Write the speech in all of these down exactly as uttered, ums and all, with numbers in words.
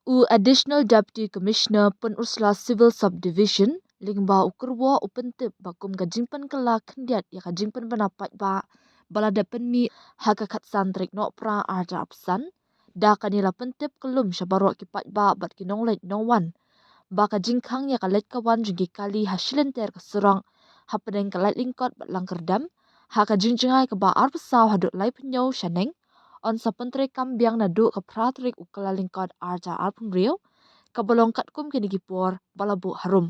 U Additional Deputy Commissioner Pynursla Civil Subdivision lyngba u Kyrwoh u pyntip ba kum ka jingpynkylla khyndiat ïa ka jingpynbna paidbah ba la dep pynmih ha ka khatsan tarik Nohprah arhajar arphew san, da kane la pyntip kyllum sha baroh ki paidbah bad ki nongleit nongwan ba ka jingkhang ïa ka leit ka wan jong ki kali ha shilynter ka surok hapdeng ka Laitlyngkot bad Langkyrdem ha ka jingjngai kaba arphew saw haduh laiphew hynñiew shaneng, yn sa pyntreikam biang naduh ka phra tarik u Kyllalyngkot arhajar arphew hynriew, kaba long katkum kine ki por ba la buh harum.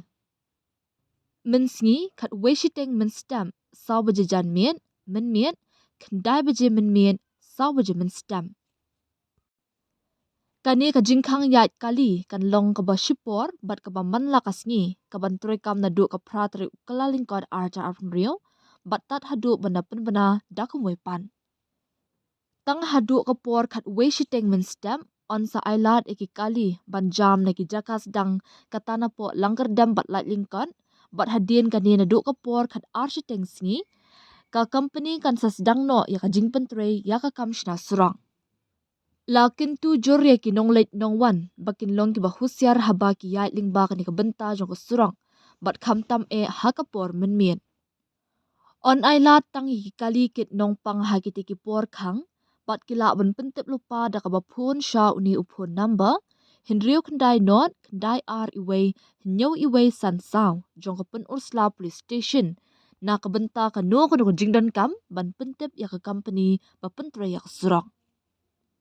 Mynsngi khatwei shiteng mynstep, saw baje janmiet, mynmiet khyndai baje mynmiet, saw baje mynstep. Kane ka jingkhang ïaid kali kan long kaba shipor bad kaba man la ka sngi, kaban treikam naduh ka phra tarik u Kyllalyngkot arhajar arphew hynriew bad tad haduh ban da pynbna da kumwei pat. Tang haduh ka por khatwei shiteng mynstep, yn sa ailad ïa ki kali ban jam na ki jaka sdang kata napoh Langkyrdem bad Laitlyngkot, bad hadien kane naduh ka por khatar shiteng sngi, ka company kan sa sdang noh ïa ka jingpyntrei ïa ka kam shna surok. La kyntu jur ïa ki nongleit nongwan ba kin long kiba husiar haba ki ïaid lyngba kane ka bynta jong ka surok, bad khamtam eh ha ka por mynmiet. Yn ailad tang ïa ki kali kit nongpang ha kitei ki por khang, bad ki lah ban pyntip lypa da kaba phone sha une u phone number, hynriew khyndai nod khyndai ar iwei hynñiew iwei san saw, jong ka Pynursla Police Station, na ka bynta kano kano ka jingdonkam ban pyntip ïa ka company ba pyntrei ïa ka surok.